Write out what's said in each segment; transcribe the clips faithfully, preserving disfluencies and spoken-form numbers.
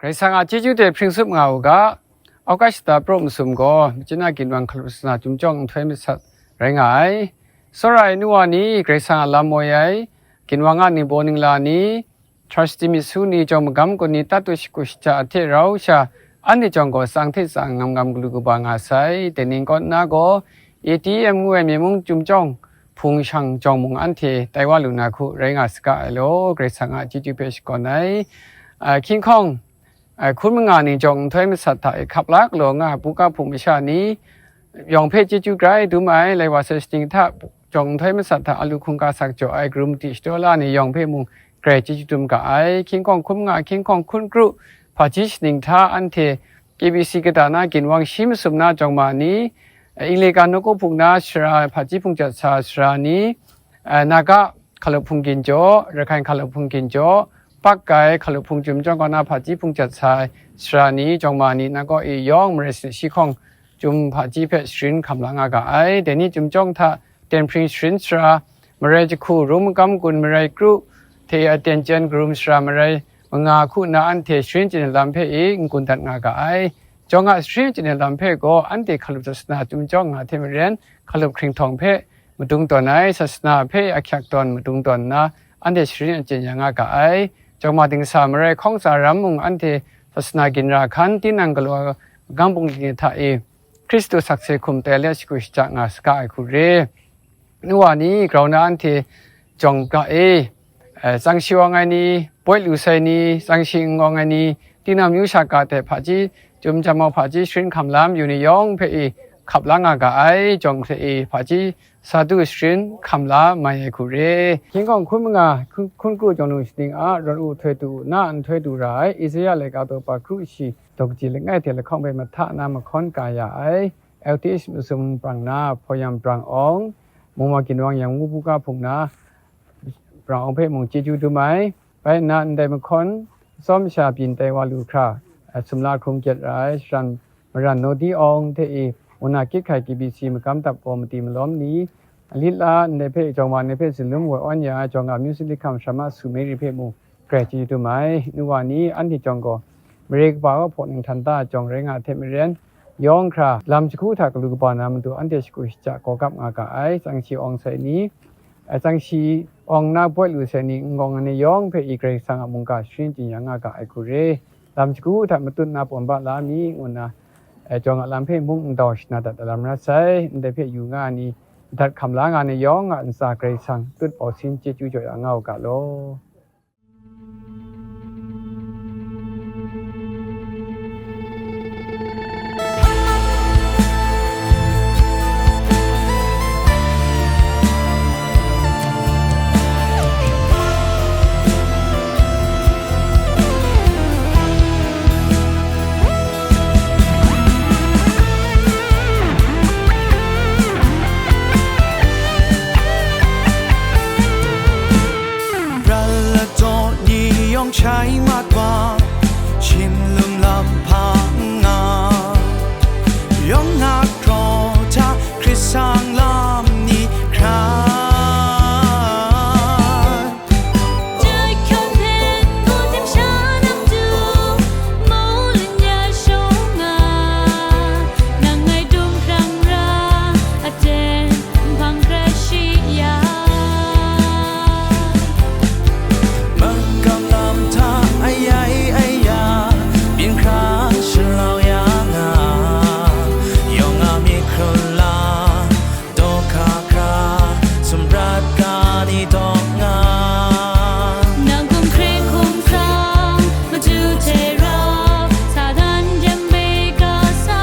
Karai Kasang a chyeju hte hpring tsup nga u ga, August shata pra masum gaw, machyina ginwang hkalup sasana chyum chyawng nhtoi masat rai nga ai. Tsawra ai nu wa ni, Karai Kasang a lam moi ai, ginwang a ningbaw ningla ni, Trust Team myit su ni, jawng magam kun ni, tatu shaku shaja hte rau sha, anhte jawng gaw tsang hte tsang ngam ngam galu kaba nga sai. Dai ning kaw nna gaw, A T M ngu ai myen mung chyum chyawng, hpung shang jawng mung anhte tai wa lu na hku rai nga saga ai law, Karai Kasang a chyeju hpe shakawn ai. A, hkying hkawng, a, hkun manga ni jawng nhtoi masat hta e hkap la galaw nga ai buga hpung masha ni yawng hpe chyeju grai dum ai, lai wa sai shaning hta jawng nhtoi masat hta alu hkungga sak jaw ai, grum madi shadaw la ni yawng hpe mung grai chyeju dum ga ai. Hkying hkawng hkun manga, hkying hkawng hkun kru, hpaji shaning hta anhte K B C kata na ginwang shi masum na jawng ma ni, Inglika nawku hpung na sara hpaji hpung jat sa sara ni, eh, Naga hkalup hpung ginjaw, Rakhine hkalup hpung ginjaw, Pakai hkalup hpung chyum chyawng kaw na hpaji hpung jat sa ai sara ni, jawng ma ni, na kaw e yawng marai sanit shi hkawng chyum hpaji hpe sharin hkam la nga ga ai. Dai ni chyum chyawng hta tenhpring sharin sara, marai jahku, rung magam kun, marai kru, hte a ten chyen karum sara, marai manga hku nna anhte sharin chyen ai lam hpe e n-gun dat nga ga ai. Jawng a sharin chyen ai lam hpe gaw anhte hkalup sasana chyum chyawng nga hte maren, hkalup hkringhtawng hpe madung tawn ai, sasana hpe ahkyak tawn madung tawn nna, anhte sharin achyin ya nga ga ai. Jawng ma dingsa marai hkawng tsa ram mung anhte sasana ginra hkan, tinang galaw ai magam bungli ni hta e Hkristu sakse hkum tai let shagu shaja nga saga ai hku re. Nu wa ni, grau na anhte jawng ga e, eh, tsang shi awng ai ni, poi lu sai ni, tsang shi n-awng ai ni, tinang amyu sha ka hte hpaji, chyum jam mau hpaji sharin hkam la mayu ni yawng hpe e hkap la nga ga ai, jawng hte e hpaji sa du sharin hkam la mai ai hku re. Hkying hkawng hkun manga, hkun, hkun kru jawng nu shaning a, rawt u, htoi du u, na nhtoi du ra ai, Isaya laika daw pa kru shi, daw kaji langai hte lahkawng hpe mahta na mahkawn ka ya ai, L T H masum brang na, hpaw yam brang awng, mungwa ginwang yang ngu buga hpung na, brang awng hpe mung chyeju dum ai. Bai nna, ndai mahkawn atsawm sha byin tai wa lu hkra, a, sumla hkrung gyet ra ai, sharan maran Nodi awng hte e, Muna Kyit Hkai K B C magam dap gaw madi malawm ni, alit la ndai hpe jawng wa ni hpe zunlum woi awn ya ai, jawng a myit sali hkam Sharma Sumeri hpe mung grai chyeju dum ai. Nu wa ni, anhte jawng gaw mare kaba wa hpaw ning htan da jawng rai nga ai hte maren, yawng hkra lam jahku hta galu kaba na matu anhte shagu shaja gaw gap nga ga ai. Tsang shi awng sai ni, a, tsang shi awng na poi lu sai ni, n-awng ai ni yawng hpe i Karai Kasang a mungga sharin chyin ya nga ga ai hku re. Lam jahku hta matut na pawm ba la mi, ngu nna, a, jawng a lam hpe mung ndau shana dat ai lam rai sai. Ndai hpe yu nga ai ni, madat hkam la nga ai ni yawng a ntsa Karai Kasang tut bau sin chyeju jaw ya nga u ga law. Pral ladaw ni yawng shai mat wa, shim lum lam hpa n nga, yawng a kraw hta hkrit sang lam ni hkra. Jahkyawn hpe, hku tim sha nam du, maulen ya shawng nga, nang ngai dum hkrang ra, aten nhpang hkra shi ya. Magam lam hta ayai aya, byin hkra shalau ya nga, yawng a myit hkrun la, daw hka hkra, sumrat ga ni dawk nga. Nang hkum hkrit hkum hkrang, madu hte rau, Satan dam ai ga sa.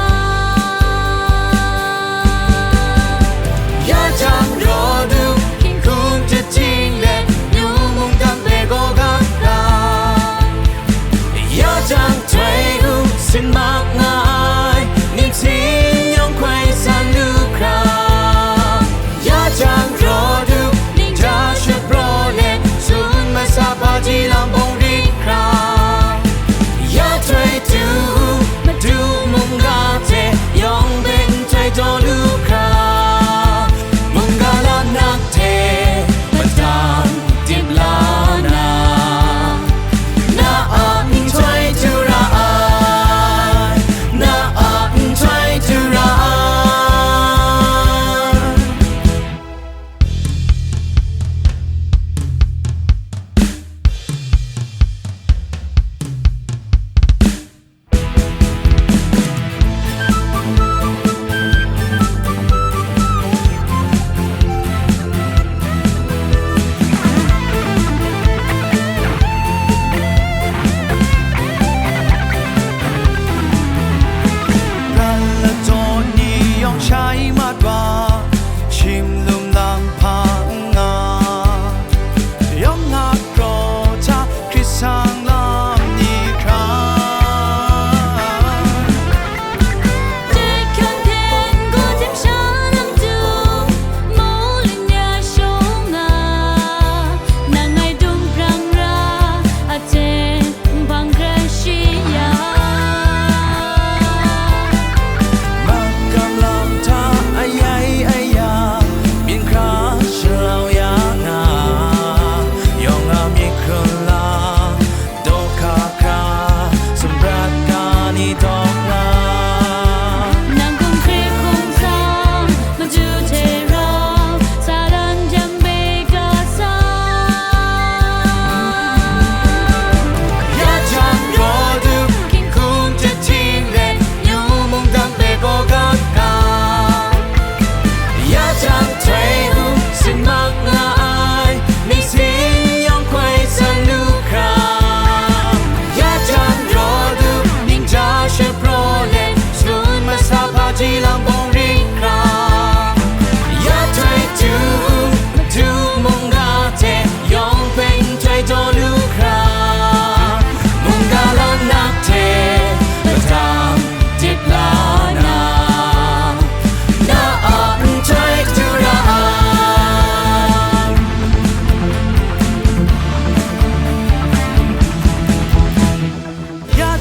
Ya jang rawt u, hkying hkum jahting let, nu mungdan hpe gaw gap ga. Ya jang htoi u, sin mak nga ai, ningsin yawng hkoi san lu hkra. Ya jang rawt u, ning ja shapraw let, tsun masa hpaji lam bawng rit hkra. Ya htoi du u, madu mungga hte yawng hpe nhtoi taw lu hkra. Mungga lanak hte madan dip la na, na a nhtoi du ra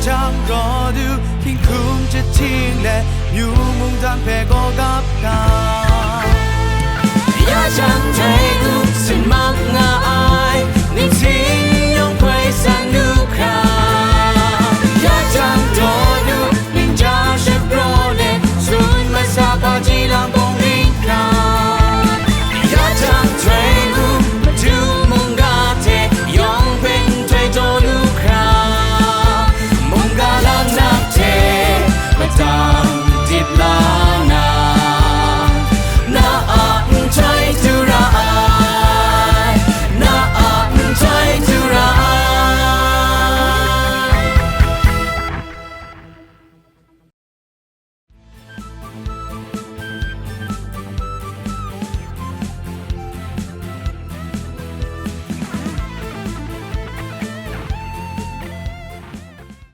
Jang raw du, hkinghkrung jahting let, myu mungdan hpe gaw gap ga. Ya jang dai du, sinmak nga